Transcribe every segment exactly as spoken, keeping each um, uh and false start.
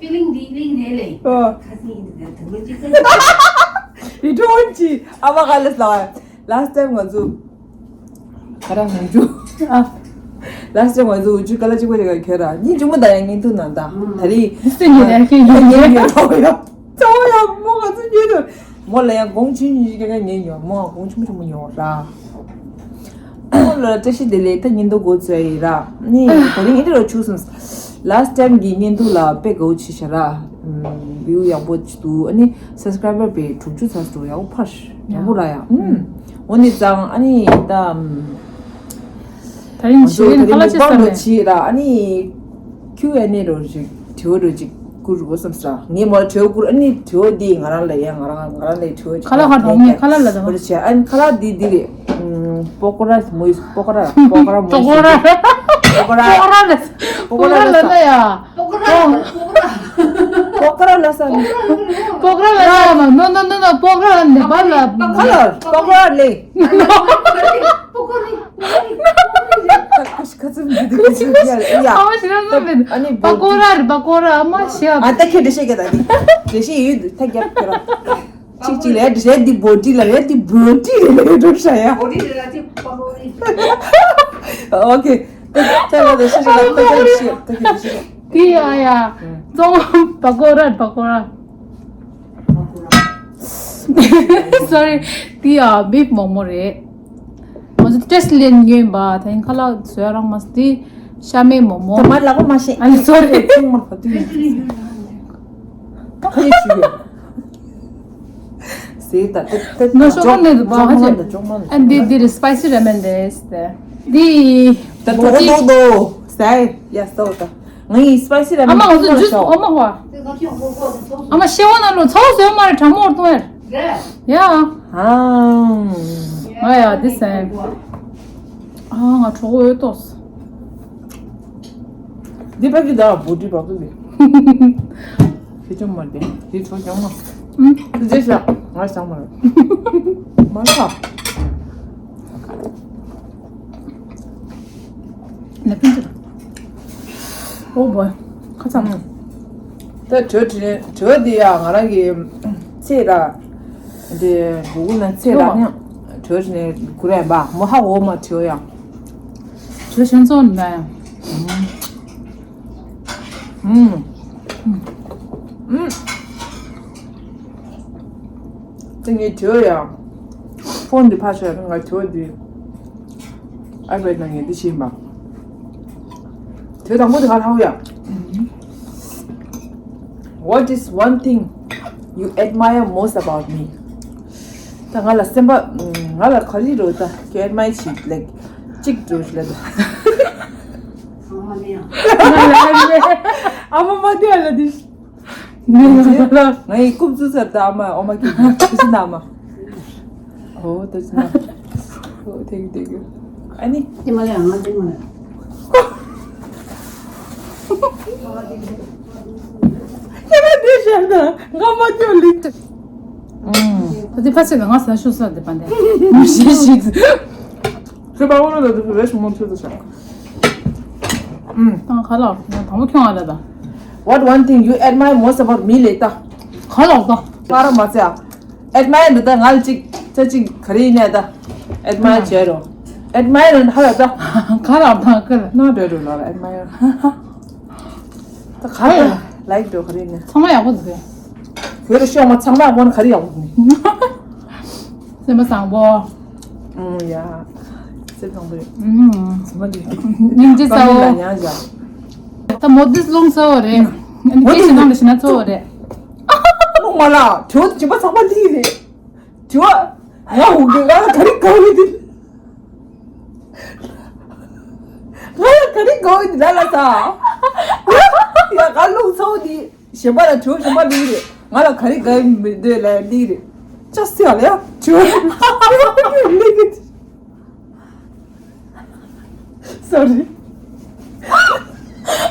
ཕི་ལིང་འདི་ལིང་རེད་ལེ། ཨོ། ཁ་སང་ཡིན་འདི་དང་དུ་ཅི་ཁ། ཡི་ཏོན་ཅི་ཨ་མ་ག་ལ་ལ། ལཱསི་ཊི་ཊེམ་ང་ཚོ་ག་ར་ང་ཚོ་ཨ། ལཱསི་ཊི་ཊེམ་ང་ཚོ་འུ་ཆུ་ཀ་ལ་གཅིག་པ་རེ་ག་ཁྱེར་ར་ཉིན་ཅུང་མ་ད་ཡང་ཉིན་ཐུག་ན་ད་ད་རེས་སི་ཉི་རེ་ཁྱེར་ཉིན་ཉིན་ཉིན་ཐོག་ཡོད། ཚ་བོ་ཡང་མོ་ང་ཚོ་ཉིན་དུ་མོ་ལ་ཡང་དགོང་ཆུ་ཉིན་ཉིན་ཉོ་མོ་དགོང་ཆུ་མ་ཆུང་མ་ཉོ་ར། ཨོ་ལ་བཀྲ་ཤིས་བདེ་ལེགས། ད་ཉིན་ཐོ་འགོ་བཙུགས་ཡིན་ར། ནི་ད་རིང་ཨེ་འདྲ་རོ་བྱུང་སོང་། ལཱསི་ཊི་ཊེམ་གི་བརྙན་ཐུང་ལ་དཔེ་དགའ་བོ་བྱས་ཤག་ར། བིའུ་ཡག་པོ་ཅིག་འདུག་ཨ་ནི་སབ་སི་ཀ་རའི་བར་པས་དྲུག་ཅུ་ཚར་སོང་། ཡག་པོ་ཕར་ཡག་པོ་ར་ཡ། ཨུམ། འོ་ནི་ཙང་ཨ་ནི་ད་ད་རིང་ང་ཚོ་ཞིག་ད་རིང་ཁ་ལག་མུག་པང་ཆེ་ས་རོ་མེད། བྱས་ར། ཨ་ནི་ཁྱུ་ཨེན་ཨེ་རོ་ཞིག་དྲི་བ་རོ་ཅིག་བསྐུར་དགོས་བསམ་སོང་ར། ངས་མོ་ལ་དྲི་བ་བསྐུར། ཨ་ནི་དྲི་བ་འདི་ང་རང་ལ་ཡ་ང་རང་ང་རང་ལ་དྲི་བ་ཅིག་ཁ་ལག་ཧ་གོ་ངས་ཁ་ལག་ལ་ད་མ་བྱས། ཨ་ནི་ཁ་ལག་འདི་འདི་རེད། ཨུམ། པོ་ཀོ་ར་མོ་ཡི་པོ་ཀོ་ར་པོ་ཀོ་ར་མོ་ཡི་པོ་ཀོ་ར་པོ་ཀོ་ར་པོ་ཀོ་ར་ལ་ལ་ཡ། པོ་ཀོ་ར་པོ་ཀོ་ར་ལ་ས་ནི། པོ་ཀོ་ར་ལ་ཡ་མ། ནོ་ནོ་ནོ་ནོ། པོ་ཀོ་ར་ལ་ནེ་པ་ལ། ཁ་ལག་པོ་ཀོ་ར་ལེ། པོ་ཀོ་ར། ཁ་ཁ་ཁ་ཚིག་འདི་འདི་ཁ་ཚིག་ཡ་ཡ། ཨ་མ་ཞེ་དྲག་བསམ་མེད། ཨ་ནི་པ་ཀོ་ར་རེད། པ་ཀོ་ར། ཨ་མ་ཞེ། ཨ་ད་ཁྱེད་འགྲེལ་བཤད་རྒྱག་ད་འདི་འགྲེལ་བཤད་ཡོད་འདུག་ད་རྒྱབ་ཁྱེད་རང་། གཅིག་གཅིག་ལ་འགྲེལ་བཤད་འདི་བོ་ཏི་ལ་རེད། འདི་བོ་ཏི་རེད་ལ་འགྲོ་ཤ་ཡ། བོ་ཏི་རེད་ལ་ཅི་པ་ཀོ་རི། ཨོ་ཁེ། ད་ད་ད་ཤ་ཤ་ད་ད་ཤ་ད་ཤ་ཤ། དེ་ཡ་ཡ། ཙོང་པ་ཀོ་ར་པ་ཀོ་ར། སོ་རི། དེ་ཡ་བིབ་མོག་མོག་རེད། ང་ཚོ་ཏེ་སི་ལེན་ཉོས་པ། ད་ཡིན་ཁ་ལག་བཟོ་ཡ་རང་མ་སི་ཏི་ཤ་མེད་མོག་མོག་ད་མ་ལག་པ་མ་ཤེས། ཨ་ནི་སོ་རི། ཚང་མ་ག་དུས་ཡིན་ཟེར་ད། ད་ད་ད་ནོ་ཤོག་ནས་འདུག་པ་ཧ་ཅེ། ཨ་འདི་འདི་རེད། སི་པའི་སི་ར་མེན་རེད་ཟེར་ཏེ། འདི་ད་ད་ད་ད་ཟེར་ཡ་སོ་ད། ང་ཡི་སི་པའི་སི་ར་མེན་ཨ་མ་ང་ཚོ་ཇུས་ཨོ་མ་ཧོ། ཨ་མ་ཤེ་བ་ན་ལོ་ཚོགས་ཟོས་མ་རེད། གྲང་མོ་བར་གཏོང་ཡ། ཡ། ཨང་། ང་ཡ་འདི་ཟེར། ཨ་ང་གྲོགས་འོས་ཏོག་འདི་ཕ་གི་ད་བུ་དྲི་བག་ཏུ་འདི། ཁྱེད་ཅང་མ་བདེ། འདི་ཚོ་ཅང་མ། ཨུམ། དེ་རྗེས་ཤག་ང་ཅང་མ་རེད། མ་ལ། ནེ་པིན་ཅི། ཨོ་བོ། ཁ་ཚ་མ། ད་གྲོས་དྲི་གྲོས་འདི་ཡ་ང་རང་གི་ཚེ་ར། འདི་གུ་གུ་ན་ཚེ་ར་ནི་གྲོས་དྲི་ནས་གུ་རེ་བ་མོ་ཧ་འོ་མ་གྲོས་ཡ། གྲོས་ཤན་ཚོ་ནི་ན་ཡ། ཨུམ། ཨུམ། ཨུམ། ཏིང་ངེ་དྲི་ཡ། ཕོན་འདི་ཕ་ཤ་ང་གྲོས་འདི། ཨ་བས་ན་ངས་འདི་ཤེས་མ། དེ་དང་པོ་དེ་ག་ལྷག་ཡ། What is one thing you admire most about me? ད་ང་ལ་སེམས་པ་ང་ལ་ག་རེ་རོ་ད་ཁྱོད་ཨེཌ་མ་ཡར་བྱེད་ལེགས་གཅིག་འགྲོ་ལེ་ད། ཨ་མ་མ་དེ་ལ་དེ། ང་ཡི་རྐུབ་བཙུགས་ཚར་ད་ཨ་མ་ཨོ་མ་ཀི་ཀི་ཟིན་ཨ་མ། ཨོ་ད་ཟིན་ཨ། ཨོ་ཐེང་ཐེང་ཨ་ནི། དེ་མ་ལས་ཨ་མ་དེ་མ་ལས། ཁྱེད་རང་དེ་བཤད་ན་ང་མ་ཐོན་ལིག་ད་དེ་ཕ་ཚེ་ལ་ང་ས་ཤོ་ས་དེ་པ་འདི་མི་ཤེས་ཤིག་ཁྱོད་པ་འོ་ལོ་ད་དེ་རེ་ཞིག་མོ་ཁྱོད་དུ་བྱ། ཨུམ། ད་ཁ་ལག་ཡང་དང་པོ་ཁྱོད་ང་ལ་ད། What one thing you admire most about me ལེ་ད། ཁ་ལག་ད། པ་ར་མ་ཚེ་ཨ། ཨེཌ་མ་ཡར་འདི་ད་ང་ལ་ཅིག་ཅ་ཅིག་ག་རེ་ཡིན་ནས་ད། ཨེཌ་མ་ཡར་བྱས་རོ། ཨེཌ་མ་ཡར་ཧ་ལ་ད། ཁ་ལག་ད་ཁ་ལག་ན་འདྲ་འདྲ་ལ་ཨེཌ་མ་ཡར། ད་ག་རེ་ལའིཀ་འགྲོ་ག་རེ་ཡིན་ནས། ཚང་མ་ཡག་པོ་འདུག་གས། བོད་རུ་ཤོག་མ་ཚང་མ་ཡག་པོ་ན་ག་རེ་ཡག་པོ་འདུག་ནི། སེམས་པ་བཟང་པོ། ཨུམ་ཡ། སེམས་བཟང་པོ་རེད། ཨུམ། ཚང་མ་རེད། སྙིང་རྗེ་ཚ་བོ། ད་མོ་དིས་ལོང་ཚ་བོ་རེད། ཨ་ནི་སྐད་ཆ་ནང་ལ་ཞེ་ན་ཚ་བོ་རེད། ཨ་མ་ལ་དྲི་བ་དྲི་བ་ཚང་མ་འདི་རེད། དྲི་བ། ང་འུ་གི་ང་ལ་ག་རེ་དགའ་བོ་འདི། ང་ལ་ག་རེ་དགའ་བོ་འདི་ལ་ལ་ས། ཡ་ང་ལོང་ཚ་བོ་འདི། གཞན་པ་ལ་དྲི་བ་གཞན་པ་འདི་རེད། ང་ལ་ག་རེ་དགའ་བོ་འདི་ལ་འདི་རེད། ཅག་སི་ཡ་ལ་ཡ་དྲི་བ། Sorry.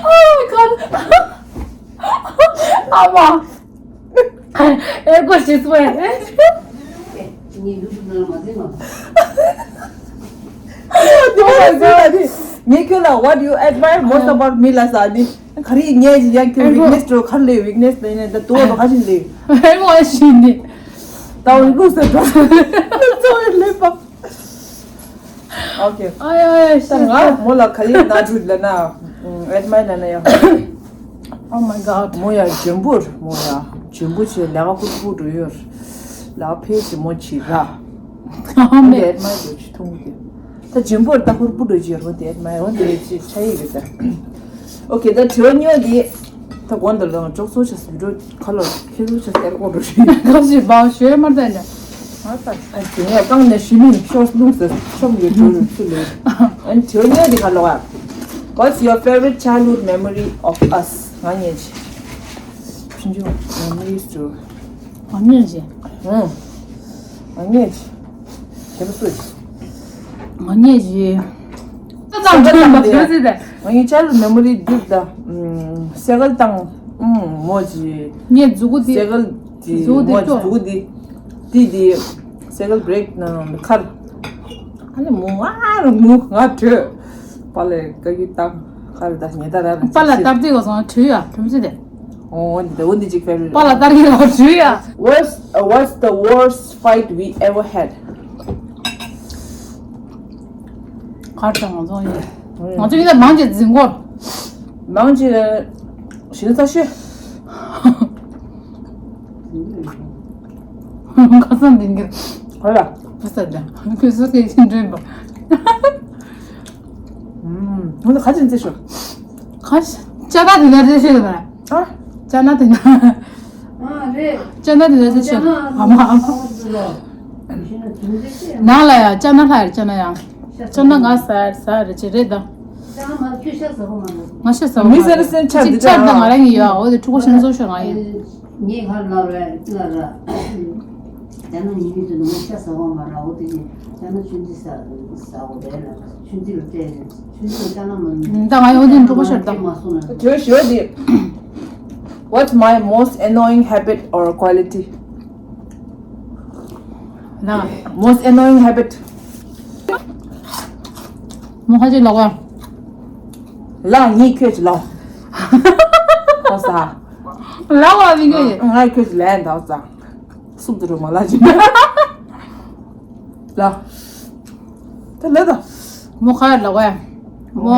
Oh my god. ཨ་མ། ཨེ་གོ་ཤི་སོ་ཡ། ངས་ཁྱོད་ལ་what you admire most about me ལ་ཟ་ནི། ག་རེ་ཉལ་ཡང་ཁྱོད་ཨེ་གོ། ཝིག་ནེས་འགྲོ་གར་ལས་ཝིག་ནེས་ལས་ནས་ད་དུ་བ་ཁ་ཅིག་ལས། ཨེ་མོ་ཨེ་ཤི་ནི། ད་འོ་ལུགས་ཟེར་འགྲོ། གཙོ་བོའི་ལས་པ། ཨོ་ཁེ། ཨ་ཡ་ཡ། ད་ང་མོ་ལ་ག་རེ་ན་འགྲུལ་ལ་ན་ཨེད་མའི་ན་ན་ཡ། Oh my god. མོ་ཡ་འཇོན་པོར་མོ་ཡ་འཇོན་པོ་ཆེ་ལས་ཀ་ཧུར་པོ་འགྲོ་ཡོད། ལ་ཕེ་ཆེ་མོ་ཆེ་ར། ཨ་མེ། ཨེད་མའི་འགྲོ་ཆེ་ཐུང་གི། ད་འཇོན་པོར་ད་ཧུར་པོ་འགྲོ་ཅི་རོ་དེ་མ་ཡོང་དེ་ཅི་ཆ་ཡི་གི་ད། ཨོ་ཁེ། ད་དྲི་བ་གཉིས་པ་དེ་ད་གོང་དུ་ལ་ཅོག་ཚོ་ཆ་སི་བི་ཌི་ཡོ་ཁ་ལོ་ཁེ་ཚོ་ཆ་སི་ཨེར་ཀོ་འགྲོ་ཤི། ཁ་ཞིག་བང་ཞོལ་མར་ད་ཉ། ཨ་ད་ཨ་དེ་ནས་རྐང་ནས་ཞི་མི་ཤོར་ལུང་ཟེར་ཤོམ་ཡོད་འགྲོ་རུ་ཚུལ་ལོས། ཨ་དྲི་བ་གཉིས་པ་དེ་ཁ་ལོ་ཨ། What's your favorite childhood memory of us? ང་ཉན་ཆི། ཆུང་ཆུང་memories to ང་ཉན་ཆི། ཨང་། ང་ཉན་ཆི། ཁྱེད་པ་སུ། ང་ཉན་ཆི། ད་ད་ད་ད་ད་ད། ང་ཡི་childhood memory འདུག་ད། ཨམ། སེ་གལ་བཏང་། ཨམ། མོ་ཅི། ངའི་མཛུ་གུ་དེ། སེ་གལ་དེ་མཛུ་གུ་དེ་མོ་ཅི་ཅོ། མཛུ་གུ་དེ། དེ་དེ། སེ་གལ་བྷི་རེག་ན་ཁར། ཨ་ནི་མོ་ང་རུ་མོ་ང་བྲོས། པ་ལས་ཀ་གི་བཏང་ཁར་ད་ཉེ་ད་ར་ར་པ་ལ་སྟར་དེ་གོ་སོང་བྲོས་ཡ་བྲོས་མི་ཚེ་དེ། ཨོ་འདི་འདི་འདི་ཅིག་ཕེབས་རེད། པ་ལ་སྟར་གི་ལ་བྲོས་ཡ། What's, uh, what's the worst fight we ever had? གར་དང་ང་ཚོ་ཡིན། ང་ཚོ་ཡིན་ན་མང་ཆེ་འཛིང་གོ། མང་ཆེ་ཞི་ལ་ཚ་ཤེ། ཁ་སང་འདི་འདི། ཧོ་ལ། བུ་ས་ལ་ཁོས་སོ་སོའི་ཤིང་སྒྲོན་པ། ཧུམ། ཧུམ་ཁ་ཅིག་འཛིང་ཤོ། ཁ་ཅ་ད་འདི་ན་འཛིང་ཤེ་ལ་མ། ཨ། ཅ་ན་དེ་ན། ཨ་རེད། ཅ་ན་དེ་ན་དེ་ཅ། ཨ་མ་ཨ་མ། ནང་ལ་ཡ་ཅ་ན་ལྷ་ཡ་ཅ་ན་ཡ། ཅ་ན་ང་ཟ་ཟ་རེ་ཅི་རེད་ད། ང་ཤ་ཟ་བ་མ་རེད། ཅི་ཆར་ད་ང་རང་གི་ཡོད་འོ་དེ་ཕྲུ་གུ་ཤིང་བཟོ་ཤོག་ང་ཡིན། ངས་ཁ་ལ་ར་ལ་ར། ད་ནི་ཉིན་ཉིན་དུ་ནི་ང་ཤ་ཟ་བ་མ་ར་འོ་དེ་ནི་ད་ནི་ཆུ་འདི་ཟ་ཟ་འོ་དེ་ལ་ཆུ་འདི་ལ་བལྟས་ནས། ད་ང་ཡོང་དུས་འགྲོ་གི་ཤར་དང་། དེ་ཞོ་དེ། What's my most annoying habit or quality? ན། Most annoying habit. མོ་ཁ་ཅིག་ལོག་ཡ། ལ་ངའི་ཁྱོད་ཀྱི་ལ། ཁོ་ས། ལ་བ་མི་ངེས། ང་ཁྱོད་ཀྱི་ལན་ད་ས། སུབ་ཏུ་རུ་མ་ལ་ཅི། ལ། ད་ལ་ད། མོ་ཁ་ལ་བ། མོ།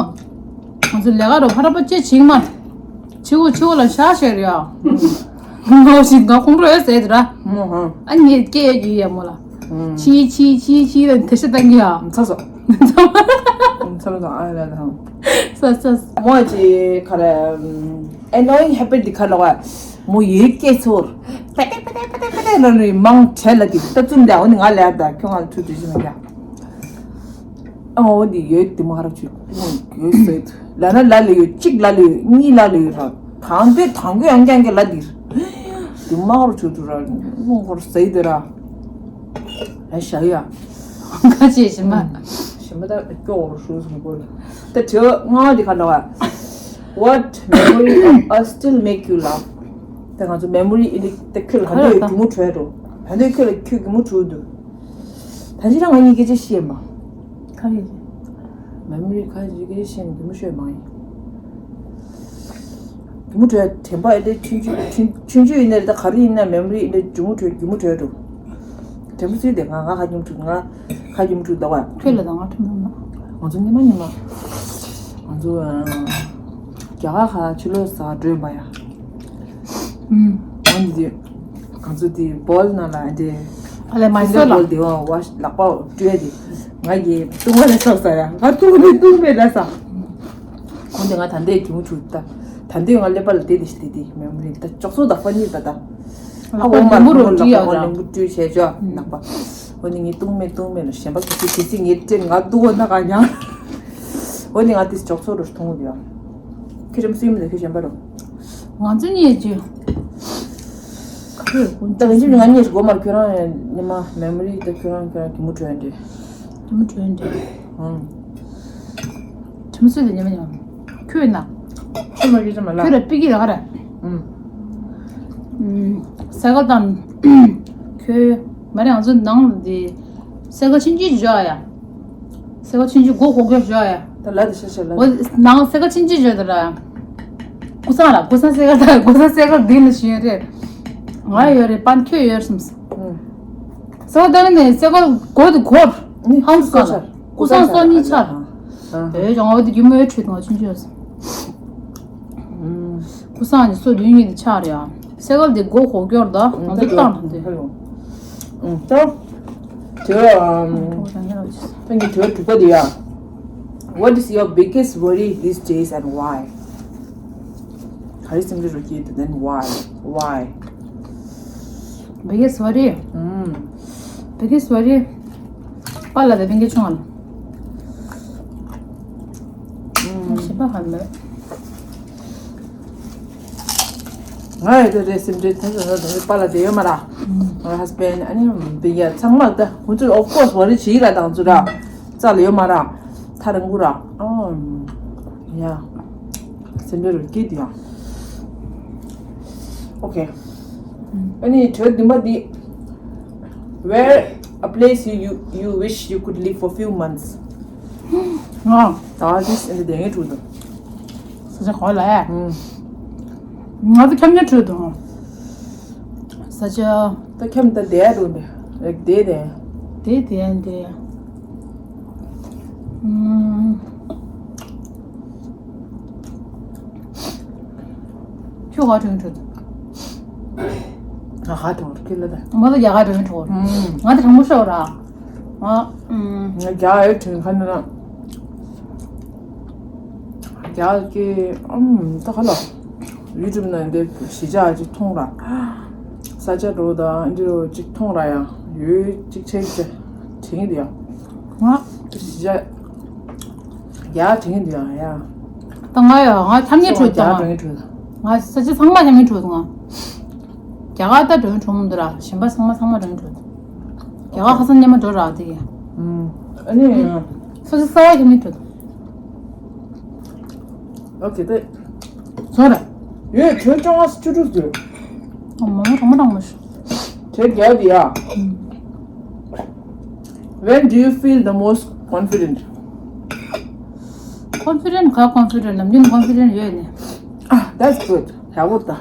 ང་ཚོ་ལས་ཀ་རུ་ཕ་ར་པ་ཅེ་ཆིང་མ། ཆི་བོ་ཆི་བོ་ལ་ཤ་ཤེར་ཡ། ངོ་ཞིག་ང་ཁོང་ཁྲོ་ཡོད་ཟེར་དུ་ར། མོ་ཧང་། ཨ་ནི་སྐད་ཡོད་ཀྱི་ཡ་མོ་ལ། ཆི་ཆི་ཆི་ཆི་ལ་དེ་ཤ་བཏང་གི་ཡ། ཚ་ཚ། ཚ་ཚ་ཨ་ལ་ད། ས་ས། མོ་ཅི་ཁ་ར། Annoying habit འདི་ཁ་ལ་བ། མོ་ཡོད་སྐད་ཚོར། པེ་ཏེ་པེ་ཏེ་པེ་ཏེ་པེ་ཏེ་ལ་ནི་མང་བྱས་ལ་གི་ལྟ་ཚུལ་འདི་འོ་ནི་ང་ལས་ད་ཁྱོད་ང་ལ་ཐུག་དུས་ཤི་མ་རྒྱ། ཨ་འོ་འདི་ཡོད་དེ་མ་ར་ཆུ། ཡོད་ཟེར། ལ་ན་ལ་ལ་ཡོད་གཅིག་ལ་ལ་ཡོད་གཉིས་ལ་ལ་ཡོད་ར། དང་དེ་དང་གོ་ཡང་ཀྱང་ཀྱང་ལ་འདིར། དེ་མ་ར་ཆུ་དུ་ར། མོ་ཁོར་ཟེར་དེ་ར། ཨ་ཤ་ཡ། ཁ་ཆེ་ཞིམ་པ། ཞིམ་པ་ད་སྐྱོ་བོར་ཧྲུལ་སོང་གོ་ལ། ད་དེ་ང་འདི་ཁ་འདྲ་བ། What memory of us still make you laugh? ད་ང་ཚོ་མེ་མོ་རི་ཨི་ནི་ད་ཁྱོད་ལ་ཧ་འདོད་གི་མོ་བྲོས་འགྲོ། ཧ་འདོད་ཁྱོད་ལ་ཁྱོད་གི་མོ་བྲོས་འདུག་ད་ཅི་རང་ང་གཉིས་སྐད་ཆ་བཤད་མ། ཁ་ཡེ། མེ་མོ་རི་ཁ་ཅིག་སྐད་ཆ་བཤད་ནས་གི་མོ་ཤོད་མ་ཡིན། གི་མོ་བྲོས་དྲན་པ་ཨེ་དེ་ཆུང་ཆུང་ཆུང་ཆུང་ཡིན་ནའི་ད་ག་རེ་ཡིན་ན་མེ་མོ་རི་ཨེ་དེ་གི་མོ་བྲོས་གི་མོ་བྲོས་འགྲོ། དྲན་པ་ཚུལ་དེ་ང་ང་ཁ་གི་མོ་བྲོས་ང་ཁ་གི་མོ་བྲོས་ད་བ། ཁྱོད་ལ་ད་ང་ཁྲིམས་མ། ང་ཚོ་ཉི་མ་ཉི་མ། ང་ཚོ་རྒྱ་གར་ཁ་ཕྱི་ལོགས་ས་བགྲོད་པ་ཡ། ཨུམ། ཨ་ནི་དེ། ང་ཚོ་དེ་བོལ་ནང་ལ་དེ། ཨ་ལས་མ་ཤོད་ལ། བོལ་དེ་བ་བ་ལག་པ་སྤྲོད་དེ། ང་གིས་བཏུང་བ་ལ་ཆགས་ས་ཡ། ང་བཏུང་མེད་བཏུང་མེད་ལ་ས། ཁོང་དེ་ང་ད་ལྟའི་གྱོང་ཆུ་ད། ད་ལྟའི་ང་ཀླད་པ་ལ་བསྡད་དེ་ཞི་བསྡད་དེ་མེ་མོ་རི་ད་ཅོག་ཙོ་ད་ཧྥ་ནི་ད་ད། ཧ་འོ་མ་ལག་པ་རུ་ལག་པ་ཧ་འོ་མ་ལེན་པོ་བཀྲུས་བྱས་ཅོ་ནག་པ། འོ་ནི་ངས་བཏུང་མེད་བཏུང་མེད་ལ་གཞན་པ་གི་ཚིག་གི་ཚིག་ངས་སྤྲད་ང་བཏུང་བ་ན་ག་ཉང་། འོ་ནི་ང་དེ་ཅོག་ཙོ་རུ་མཐོང་གི་ཡོད། ཁྱེད་རང་སུའི་མི་ལ་ཁྱོད་གཞན་པ་རུ། ང་ཚོ་གཉིས་ཀྱི། ཁ་རེ་ཀུན་ད་ག་ཅིག་ང་གཉིས་སྒོ་མར་ཁྱོད་རང་ཉི་མ་མེ་མོ་རི་ད་ཁྱོད་རང་ཁྱོད་རང་གི་མོ་བྲོས་འདྲི། གི་མོ་བྲོས་འདྲི། ཧུང་། ཁྲིམས་སྲོལ་དེ་ཉི་མ་ཉི་མ། ཁྱོད་ན། ཁྱོད་མ་ཁྱོད་ཅམ་ལ། ཁྱོད་ར་པི་ཀི་ར་ག་ར། ཨུམ། ས་ག་དང་། ཁྱོད་མ་རེད་ང་ཚོ་ནང་དེ། ས་ག་ཕྱིན་ཅི་འཇོག་ཡ། ས་ག་ཕྱིན་ཅི་སྒོ་གོག་གོག་འཇོག་ཡ། ད་ལ་དེ་ཤ་ཤ་ལ། འོ་ནང་ས་ག་ཕྱིན་ཅི་འཇོག་ད་ར། ཀུ་སང་ལ་ཀུ་སང་སེ་ག་ད་ཀུ་སང་སེ་ག་འདི་ལ་ཞིག་ཡོད་རེད། ང་ཡོད་རེད། པན་ཁྱོད་ཡོད་སམ། སོ་ད་ནི་སེ་ག་གོ་དུ་གོར། ཧང་སོ་ལ་ཀུ་སང་སོ་གཉིས་ཆར། ཨེ་ཅང་འོ་དེ་རྒྱུ་མོའི་ཁྲུས་དང་ཆུང་ཆུང་ཡོད་སམ། ཀུ་སང་ནི་སོ་བདུན་གཉིས་དེ་ཆགས་རེད་ཨ། སེ་གལ་དེ་སྒོ་གོག་སྐྱོར་ད་ང་ཚོ་བཏང་དེ། ད་དེ་ཨམ་ཏང་གི་དེ་དྲུག་པ་དེ་ཡ། What is your biggest worry these days and why? ག་རེ་སེམས་ཁྲལ་རོ་སྐྱིད་དེ། Then why? Why? Biggest worry? ཨམ། Biggest worry? པཱ་ལགས་དེ་ཕན་ཁེ་ཆུང་ཨ། ཞིབ་པ་ཧ་མེད། ང་ཡི་དེ་རེད་སེམས་ཁྲལ་ཐེབས་ཟེར་ན་དེ་པཱ་ལགས་དེ་ཡོད་མ་ར། My husband ཨ་ནི་བི་ཡ་ཚང་མ་ད་ཁོང་ཚོས་of course worry བྱེད་ཀྱི་ར། དང་ཚོ་ར་རྩ་ལ་ཡོད་མ་ར། ཐ་རང་གུ་ར། ཨོ་ཡ། སེམས་ཁྲལ་རོ་སྐྱིད་དེ་ཡ། Okay. ཨ་ནི་དྲི་བ་བདུན་པ་འདི། Where a place you you you wish you could live for few months? ང་ད་ཨ་ཏིས་ཨ་ནི་དེ་ངའི་དྲུག་དང་། ས་ཆ་ག་ལ་ཡ། ང་ཚོ་ཁྱམས་ཉ་དྲུག་དང་། ས་ཆ། ད་ཁྱམས་ད་དེ་ཡ་དྲུག་དེ་རེད་དེ་དེ། དེ་དེ་དེ། ཁྱོད་ག་དྲན་འགྲོ། ང་ག་དྲན་འགྲོ་ཁྱོད་ལ་ད། ང་ཚོ་རྒྱ་གར་དྲན་འགྲོ། ང་དེ་དྲང་པོ་ཤོད་ར། ང་ང་རྒྱ་ཡོད་དྲན་ཁ་ན་ན། རྒྱ་གི་ཨམ་ད་ག་ལ། ཡུ་ཊུབ་ན་འདི་གཞིས་ཆགས་ཅིག་མཐོང་ར། ས་ཆ་འགྲོ་དང་འདི་རོ་ཅིག་མཐོང་ར་ཡ། ཡོད་ཅིག་ཆེ་ཅིག་དྲན་གི་འདུག་ཡ། ང་གཞིས་ཆགས། རྒྱ་དྲན་གི་འདུག་ཡ་ཡ། ད་ང་ཡ་ང་ཁྱམས་ཉ་དྲུག་དང་། ང་ས་ཆ་ཚང་མ་ཁྱམས་ཉ་དྲུག་དང་། རྒྱ་གར་ད་དྲན་གྲོང་མོ་འདི་ར་གཞན་པ་ཚང་མ་ཚང་མ་དྲན་གྲོང་། རྒྱ་གར་ཁ་སང་ཉི་མ་འགྲོ་ར་དེ་གི། ཨ་ནི། ས་ཆ་གསར་པ་ཁྱམས་ཉ་དྲུག་དང་། Okay ད། ཚོ་ར། ཡོད་དྲོད་བཅོ་ལྔ་བཅུ་དྲུག་ཟེར། ཨ་མ་མ་གྲོང་མོ་གྲོང་མོ་ཞིག་དྲོད་རྒྱག་དེ་ཡ། When do you feel the most confident? Confident ག་confident ནམ་རྒྱུན་confident ཡོད་ནི། Ah, that's good. ཡག་པོ་ད།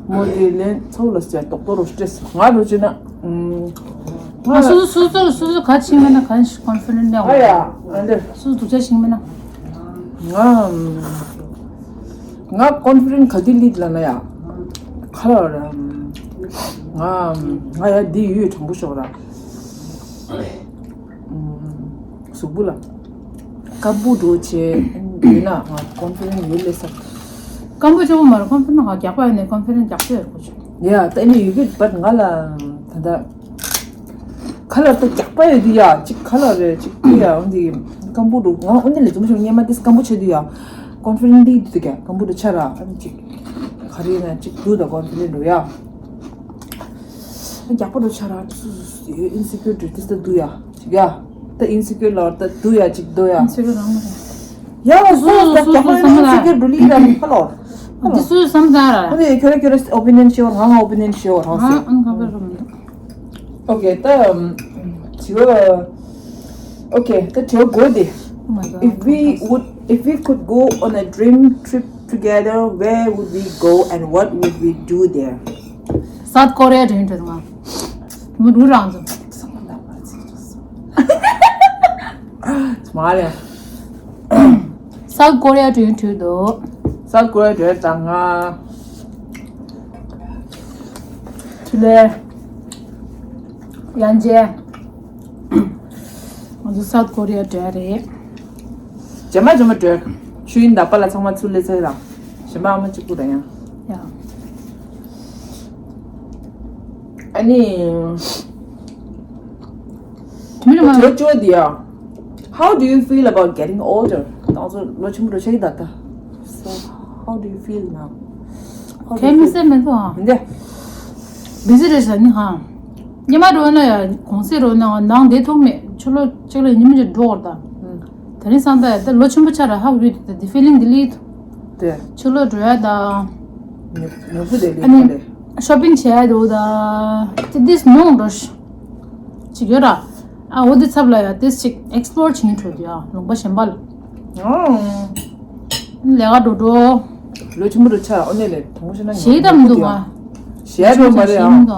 མོ་དེ་ལན་ཚོགས་ལ་ཟེར་ཏོག་ཏོ་རོ་སྤྲད་སོང་། ང་རོ་བྱས་ན། ང་སོ་སོ་སོ་སོ་སོ་སོ་ག་ཕྱིན་མེད་ན་ག་confident ཡོད་ཨ་ཡ། ཨ་འདི། སོ་སོ་སྡུག་ཅག་ཕྱིན་མེད་ན། ང་ང་confident ག་དུས་ལིད་ལ་ན་ཡ། ཁ་ལ་ར། ང་ང་ཡ་འདི་ཡོད་དྲང་པོ་ཤོག་ར། གཟུགས་པོ་ལ། སྐམ་པོ་འགྲོ་བྱས་ཡོད་ན་ང་confident ཡོད་ལས་ས། སྐམ་པོ་ཆེན་པོ་མ་རེད། confident ང་རྒྱགས་པ་ཡོད་ནས་confident རྒྱགས་པ་ཡོད་དགོས་བྱུང་། ཡ་ད་ནི་ཡོད་གི་but ང་ལ་ད་ལྟ་ཁ་ལ་ད་རྒྱགས་པ་ཡོད་དུས་ཡ་ཅིག་ཁ་ལ་རེད་ཅིག་དུས་ཡ་འོན་ཏེ་སྐམ་པོ་འགྲོ་ང་འོན་ཏེ་ལས་ཙམ་ཞིག་སྔོན་མ་དེ་སྐམ་པོ་ཆེ་དུས་ཡ་confident འདི་དུས་ཀྱ་སྐམ་པོ་འགྲོ་ཆ་ར་ཨ་ནི་ཅིག་ག་རེ་ཡིན་ན་ཅིག་དུས་ད་confident འགྲོ་ཡ། རྒྱགས་པ་འགྲོ་ཆ་ར་སུ་སུ་སུ་ཡོད་insecure འགྲོ་དུས་ད་དུས་ཡ། ཡ། ད་insecure ལ་ད་དུ་ཡ་ཅིག་དུ་ཡ། insecure རང་མ་རེད། ཡ་སོ་སོ་ད་རྒྱགས་པ་ཡོད་ན་insecure འགྲོ་ལི་ར་ཧ་ལོ། འདི་སུ་བསམ་ཚར་ར། ཨ་ནི་ཁྱོད་ར་ཁྱོད་ར་opinion ཤེས་བ་ང་ང་opinion ཤེས་བ་རང་ཨ་ཟེར། ཨང་ཁ་པར་རུ་མི་འདུག Okay ད་དྲི་བ། Okay ད་དྲི་བ་དགོས་ཏེ། Oh my god. If we would, if we could go on a dream trip together, where would we go and what would we do there? South Korea དྲན་འགྲོ་ང་། མི་རུ་རང་ཚོ། མ་རེད། South Korea དྲན་འགྲོ་འདུག South Korea དྲན་ཙང་ང་། ཆུ་ལེ། ཡང་ཅེ། ང་ཚོ་South Korea འགྲོ་རེད། རྗེས་མ་རྗེས་མ་འགྲོ། ཆུ་ཡིན་ད་པ་ལ་ཚང་མ་ཚུར་ལས་ཚེ་ར། གཞན་པ་ཨ་མ་གཅིག་པུ་ར་ཡང་། ཡ། ཨ་ནི། དེ་མིན་མ། དྲི་བ་བཅུ་པ་འདི་ཡ། How do you feel about getting older? ད་ང་ཚོ་ལོ་ཆེན་པོ་འགྲོ་ཆགས་ཀྱི་ད་ད། So, how do you feel now? How do you feel? གལ་མི་སེམས་མི་འདུག་ཨ། འདི། བི་ཟི་རེད་ཟེར་ནི་ཧ། ཉི་མ་འགྲོ་ན་ཡ་གུང་སེང་འགྲོ་ན་ནང་བསྡད་ཐུབ་མེད། ཕྱི་ལོགས་གཅིག་ལ་ཉི་མ་གཅིག་འགྲོ་བར་ད། དེ་རིང་སང་ད་ཡ་ད་ལོ་ཆེན་པོ་ཆགས་ར་ཧ་གོ་གི་འདུག་ད་དེ་feeling དེ་ལི་འདུག་དེ། ཕྱི་ལོགས་འགྲོ་ཡ་ད། ཉོ་ཉོ་གི་དེ་ལི་ཨ་ནི་ཁ་ལེ། shopping བྱས་འགྲོ་ད། དེ་དེ་སྣང་འགྲོ་ཤི། ཅིག་ཡོད་ར། ཨ་འོ་དེ་ཚབ་ལ་ཡ་དེ་ཅིག་explore བྱེད་འགྲོ་དུ་ཡ་ལུང་པ་གཞན་པ་ལ། ཨོ། ལས་ཀ་འགྲོ་འགྲོ། ལོ་ཆེན་པོ་རུ་ཆགས། ཨོ་ནས་ལས་དུང་ཕྱི་ན་ཞེས་དམ་འདུག་ང་། ཞེས་དམ་མ་རེད་ཨང་།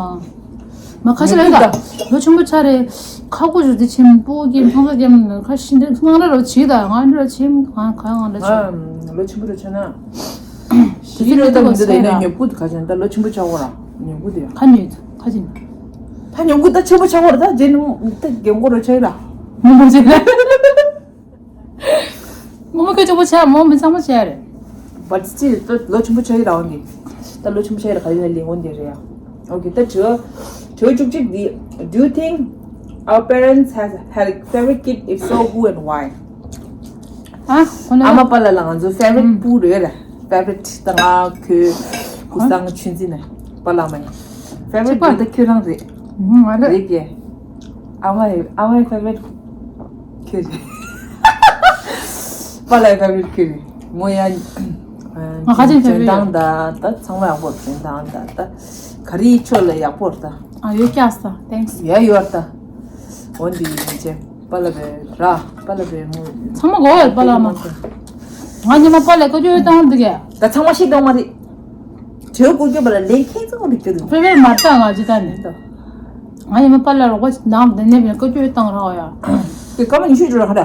མ་ཁ་ཤས་ལ་ད་ལོ་ཆེན་པོ་ཆགས་རེད། ཁ་ཁུ་ཞུ་དེ་ཆེན་པོ་གི་ཚོང་ས་རྒྱམ་ཁ་ཤས་འདི་ང་ར་རོ་ཆེ་ད་ང་འདི་ར་ཆེ་ང་ག་ང་ར་ཆེ། ལོ་ཆེན་པོ་རུ་ཆགས་ན། ཞིག་རེད་ད་མི་འདུག་ད་ཡིན་ན་ཉོབ་ཀུ་དུ་ཁ་ཆེན་ད་ལོ་ཆེན་པོ་ཆགས་གོ་ར་ཉོབ་ཀུ་དུ་ཡ། ཁ་ཉོས་ཁ་ཆེན། ད་ཉོབ་ཀུ་ད་ཆེན་པོ་ཆགས་གོ་ར་ད་རྗེས་ནི་ད་རྒན་གོ་ར་ཆགས་ཡིན་ར། མོ་མོ་ཆེ་ར། མོ་མོ་ཁ་ཆེན་པོ་ཆགས་མོ་མི་ཚང་མ་ཆགས་རེད། བར་ཅི་ད་ལོ་ཆེན་པོ་ཆགས་ཡིན་ར་འོན་ཏེ། ད་ལོ་ཆེན་པོ་ཆགས་ཡིན་ར་ག་ཡིན་ན་ལེ་འོན་ཏེ་རེད་ཡ། ཨོ་ཁེ་ད་དྲི་བ་དྲི་བ་བཅུ་གཅིག་འདི། Do you think our parents has had a favorite kid? If so, who and why? ཨ་ཁོ་ན་ཨ་མ་པ་ལ་ལ་ང་ཚོ་ཕེ་ཝ་རིཊ་པུ་རེད་ར། ཕེ་ཝ་རིཊ་ད་ང་ཁོའི་ཀུ་སང་ཆུན་ཙི་ནས་པ་ལ་མ་ཡིན། ཕེ་ཝ་རིཊ་པུ་ད་ཁྱོད་རང་རེད། ང་རེད། རེད་ཀྱེ། ཨ་མ་ཡི་ཨ་མ་ཡི་ཕེ་ཝ་རིཊ་ཁྱོད་རེད། པ་ལ་ཡི་ཕེ་ཝ་རིཊ་ཁྱོད་རེད། མོ་ཡ། ང་ཁ་ཅིག་ཕེ་ཝ་རིཊ་འཇོན་ཐང་ད་ད་ཚང་མ་ཡག་པོ་རེད། འཇོན་ཐང་ད་ད་ག་རེ་ཡི་ཆོ་ལ་ཡག་པོ་རེད་ད། ཨ་ཡོད་ཀྱག་ས་ཐེངས། ཡ་ཡོད་ད། འོན་ཏེ་ཡིན་ཅེ། པ་ལ་བེ་ར། པ་ལ་བེ་མོ། ཚང་མ་གོ་བས་པ་ལ་མ། ང་ཉི་མ་པ་ལ་བཀའ་བཀྱོན་བཏང་འདུག་གས། ད་ཚང་མ་ཤེས་གཏོང་མ་རེད། དྲེའུ་བཀོལ་སྐྱོད་པ་ལ་ལན་ཁྱེད་ཚོ་འདི་སྐྱོ་འདུག་ཕེ་ཕེ་མ་ལྟ་ང་ཅི་ད་ནི། ང་ཉི་མ་པ་ལ་རོགས་པ་ནང་དེ་ནས་བཀའ་བཀྱོན་བཏང་ར་ཡ། དེ་སྐར་མ་ཉི་ཤུ་འགྲོ་ར་ཧ་ད།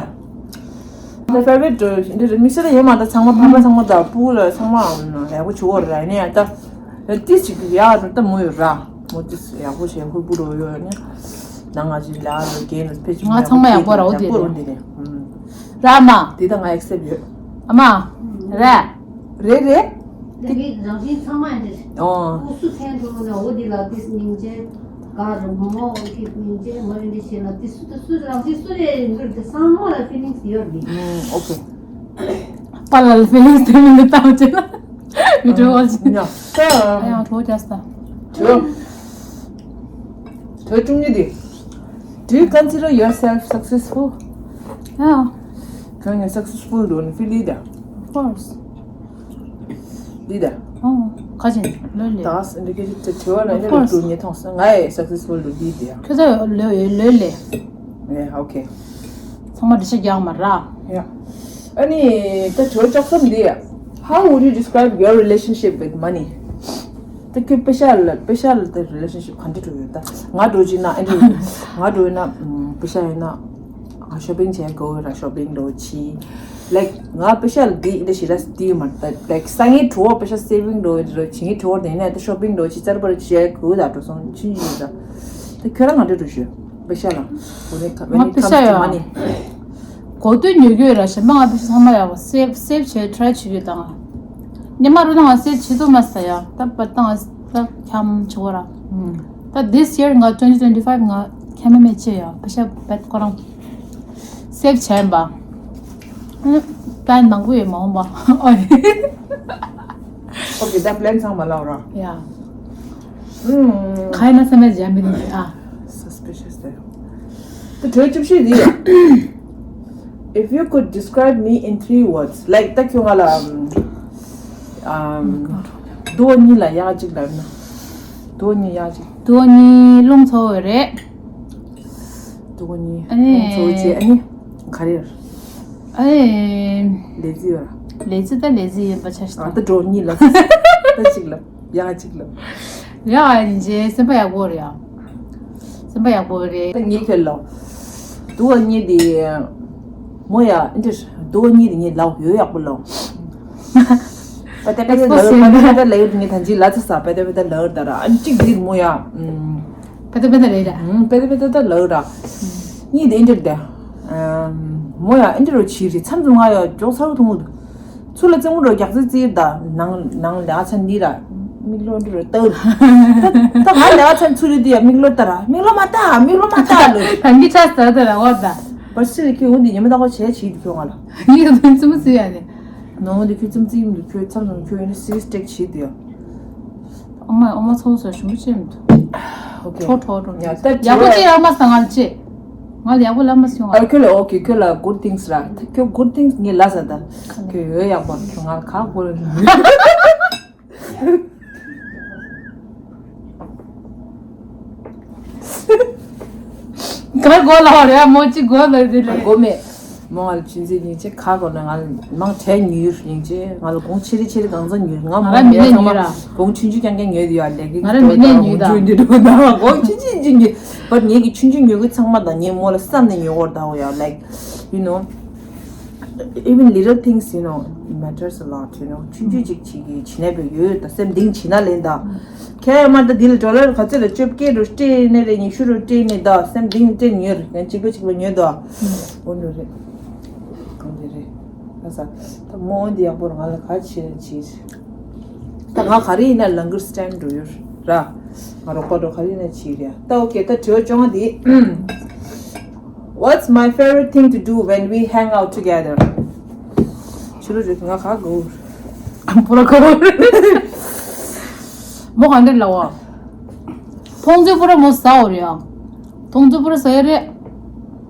ད་ཕེ་ཕེ་འདི་རེད་མི་སེ་ད་ཡོད་མ་ད་ཚང་མ་ཕ་མ་ཚང་མ་ད་པུ་ལ་ཚང་མ་ཡག་པོ་བྱུང་བ་ར་ནས་ད། ཏིས་ཅིག་ཡག་རུ་ལྟ་མོ་ཡོད་ར། མོ་ཏིས་ཡག་པོ་བྱས་ཧུར་པོ་རོ་ཡོད་ནི། ནང་ང་ཅི་ལ་རུ་རྒན་རུ་ཕེ་ཅིག་ང་ཚང་མ་ཡག་པོ་ར་འོ་དེ་རེད། ར་མ། དེ་ད་ང་ཨེག་སེབ་ཡོད། ཨ་མ། ར། རེད་རེད། དེ་གི་རང་བཞིན་ཚང་མ་ཡིན་ཏེ། ཨོ། ཨུ་སུ་ཚན་དུ་ན་འོ་དེ་ལ་ཏིས་སྙིང་རྗེ། ག་རུ་མོ་མོ་འོ་ཁི་སྙིང་རྗེ་མོ་ཡིན་ཏེ་ཤེས་ན་ཏིས་སུ་ཏིས་སུ་རང་བཞིན་སུ་རེད་འགུལ་ཏེ་སང་མོ་ལ་ཕི་ལིང་སི་ཡོད་དེ། ཨོ་ཁེ། པ་ལ་ལ་ཕི་ལིང་སི་དེ་མིན་དུ་བཏང་བྱས་ན། You do all this. ཡ། ད། ཨ་ཡང་གྲོགས་རྒྱག་ས། དྲི་བ། དྲི་བ་བཅུ་གཉིས་དེ། Do you consider yourself successful? Yeah. ཁྱོད་ངས་successful འགྲོ་ནི་ཕི་ལི་ད། Of course. ལི་ད། ཨོ། ཁ་ཅིག་ལོས་ལས། ད་ཨིན་ཌི་ཀེ་ཊར་དྲི་བ་ལ་ཨིན་ཌི་ཀེ་ཊར་ཉེ་མཐོང་སོང་ངས་successful འགྲོ་ལི་ད། ཁྱོད་ཚོ་ལོས་ལོས་ལས། Yeah, okay. ཚང་མ་འདི་ཤ་རྒྱག་མ་ར། Yeah. ཨ་ནི་ད་དྲི་བ་བཅུ་གསུམ་འདི། How would you describe your relationship with money? ད་ཁྱོད་པེ་ཤ་ལ་པེ་ཤ་ལ་ད་རི་ལེ་ཤན་ཤིབ་ག་འདྲ་འགྲོ་ཡོད་ད། ང་འགྲོ་ཅིག་ན་ཨེ་འདྲ་ཡོད། ང་འགྲོ་ཡོད་ན་པེ་ཤ་ཡོད་ན་ང་ཤོ་པིང་བྱས་དགོས་ར་ཤོ་པིང་འགྲོ་ཅི། Like ང་པེ་ཤ་ལ་འདི་ཨེ་འདྲ་ཞིག་ར་སྟི་མ་ད། Like ས་ངའི་གྲོགས་པེ་ཤ་སེ་བིང་འགྲོ་འགྲོ་ཅི་ངའི་གྲོགས་དེ་ནས་ད་ཤོ་པིང་འགྲོ་ཅི་ཙར་པར་བྱས་དགོས་ད་འགྲོ་སོང་ཅི་ཡོད་ད། ད་ཁྱོད་རང་ང་འདྲ་འགྲོ་ཤོད། པེ་ཤ་ལ། When it co- when ང་it པེ་comes ཤ to ཡ། money. གོ་དུས་ཉོ་རྒྱུ་ར་ཞེ་མ་ང་པེ་ཤ་ཚང་མ་ཡག་པོ་སེབ་སེབ་བྱས་ཊ་རའི་བྱེད་རྒྱུ་དང་། ཉི་མ་རུ་ནང་ང་སེབ་བྱེད་ཐུབ་མ་ས་ཡ་ད་པ་ཏང་ད་ཁྱམ་ཆུ་བ་ར། ད་this year ང་twenty twenty five ང་ཁྱམ་མེད་ཅེ་ཡ་པེ་ཤ་བེད་ཁོ་རང་སེབ་བྱས་ཡིན་པ། པན་མང་པོ་ཡོད་མ་འོང་པ། ཨོ་ཡེ། Okay, ད་པི་ལན་ཚང་མ་ལགས་ར། ཡ། ཨུམ། ཁ་ཡ་ན་སེམས་ལ་འཇམ་པའི་ནི་ཨ། Suspicious there. ད་དྲི་བཅུ་བཞི་འདི། If you could describe me in three words, like ད་ཁྱོད་ང་ལ་ཨམ་ཨམ་རྡོ་གཉིས་ལ་ཡག་གཅིག་ལབ་ན། རྡོ་གཉིས་ཡག་གཅིག་རྡོ་གཉིས་རླུང་འཚོ་བ་རེད། རྡོ་གཉིས་ཨ་ནི་རླུང་འཚོ་བ་བྱས་ཨ་ནི་ག་རེ་རེད། ཨ་ནི་ལེ་ཛི་ཡོད་ར། ལེ་ཛི་ད་ལེ་ཛི་ཡིན་པ་ཆ་ཞིག་ཨ་ད་རྡོ་གཉིས་ལ་ད་གཅིག་ལབ། ཡག་གཅིག་ལབ། ཡ་ཨ་ནི་རྗེ་སེམས་པ་ཡག་པོ་རེད་ཡ། སེམས་པ་ཡག་པོ་རེད། ད་ངས་ཁྱོད་ལ། དུ་བ་གཉིས་དེ། མོ་ཡ་ཨིན་དྲི་དུ་བ་གཉིས་དེ་ངས་ལའོ་ཡོད་ཡག་པོ་ལའོ། པ་ཏེ་པ་ཏེ་ལའོ་པ་ཏེ་པ་ཏེ་ལའོ་ངས་ད་ཅི་ལ་ཚ་ས་པ་ཏེ་པ་ཏེ་ལའོ་ད་ར་ཨ་ཅིག་དེ་མོ་ཡ། པ་ཏེ་པ་ཏེ་རེད་ར། པ་ཏེ་པ་ཏེ་ད་ལའོ་ར། གཉིས་དེ་ཨིན་དྲི་དེ། མོ་ཡ་ཨིན་དྲི་རོ་ཆི་རི་མཚམས་སུ་ང་ཡ་ཅོག་ཚ་བོ་ཐུང་ངུ། ཚུར་ལ་རྩེད་མོ་འགྲོ་རྒྱག་རྩེ་རྩེ་ད་ནང་ནང་ལ་ཚན་འདི་ར་མིག་ལོ་འདི་ར་ལྟ། ད་ད་ང་ལ་ཚན་ཚུར་རེ་འདི་ཡ་མིག་ལོ་ལྟ་ར་མིག་ལོ་མ་ལྟ་མིག་ལོ་མ་ལྟ་ལོ། ད་འདི་ཆ་ས་ད་ར་འོ་ད། བར་སི་རེ་ཁྱོད་འོ་འདི་ཉི་མ་ད་གོ་བྱས་ཆི་འདི་ཁྱོད་ང་ལ། ཡིག་ད་རྩེད་མོ་རྩེ་ཡ་ནི། ནོ་འདི་ཁྱོད་རྩེད་མོ་རྩེ་ཡིན་འདུག་ཁྱོད་མཚམས་སུ་ཁྱོད་ཡིན་ན་སི་རི་ཡས་ཊེག་བྱེད་འདི་ཡ། ཨོ་མ་ཨོ་མ་ཚོ་སོ་ཞུམ་པོ་ཅི་མི་འདུག་ཨོ་ཁེ། ཁྲོ་ཁྲོ་ཁྲོ། ཡ་ད་ཡག་པོ་ཅི་ཡག་མ་ས་ང་ལ་ཅི། ང་ལ་ཡག་པོ་ལབ་མ་སོང་ང་། ཨ་ཁྱོད་ལ་ཨོ་ཁེ་ཁྱོད་ལ་good things ར། ཁྱོད་good things ངས་ལབ་ས་ད། ཁྱོད་ཡོད་ཡག་པོ་ཁྱོད་ང་ལ་ཁ་གོ་ལ། ག་གོ་ལ་ཧོ་རེ་མོ་ཅི་གོ་ལ་དེ་ལ་གོ་མེད། མོ་ང་ལ་ཆུན་ཚོད་སྙིང་རྗེ་ཁ་གོ་ན་ང་ལ་མང་དྲགས་ཉུལ་སྙིང་རྗེ། ང་ལ་གོང་ཆེ་རེ་ཆེ་རེ་གང་ཚང་ཉུལ། ང་ང་མོ་ར་མི་ངའི་ནས་ཚང་ཉུལ་མ་ར། གོང་ཆུང་ཆུང་རྐྱང་རྐྱང་ཉོས་དུ་ཡ་ལེགས་ང་ར་མི་ནས་ཉུལ་ད། གོང་ཆུང་ཆུང་ཉུལ་ད་གོང་ཆུང་ཆུང་ཉུལ་ཉུལ། བར་ངེད་ཀྱི་ཆུང་ཆུང་ཉོ་གི་ཚང་མ་དང་ངའི་མོ་ལ་བསམ་ནས་ཉོ་བར་ད་འོ་ཡ། Like, you know, even little things, you know, matters a lot, you know. ཆུང་ཆུང་ཅིག་ཅིག་གིས་བྱེད་ན་བས་ཡོད་ད་སེམས་གཏིང་བྱེད་ན་ལེན་ད། ཁྱེད་མ་ད་འདི་ལ་ཌོ་ལར་ག་ཚོད་ལ་བཅོ་བརྒྱད་རུ་སྤྲད་ནས་རེད། ཉི་ཤུ་རུ་སྤྲད་ནས་ད་སེམས་གཏིང་སྤྲད་ཉོས་རེད། ཡང་གཅིག་པ་གཅིག་པ་ཉོས་ད། འོ་འདྲ་རེད། གང་འདྲ་རེད། ཨ་ས། ད་མོ་འདི་ཡག་པོ་རེད། ང་ལ་ག་བྱེད་ན་བྱེད། ད་ང་ག་རེ་ཡིན་ན་ལང་ཀར་སི་ཊན་འགྲོ་ཡོད་ར། ང་རོགས་པ་འགྲོ་ག་རེ་ཡིན་ན་བྱེད་རེད། ད་ཨོ་ཁེ། ད་དྲི་བ་བཅོ་ལྔ་འདི། What's my favorite thing to do when we hang out together? ཆུ་རུ་རེད། ང་ག་གོ། པོ་ར་གོ། མོ་ག་འདྲ་ལ་བ། ཐོང་ཙེ་པོ་ར་མོ་ཟ་འོ་རེད་ཨ། ཐོང་ཙེ་པོ་ར་ཟ་ཡ་རེད།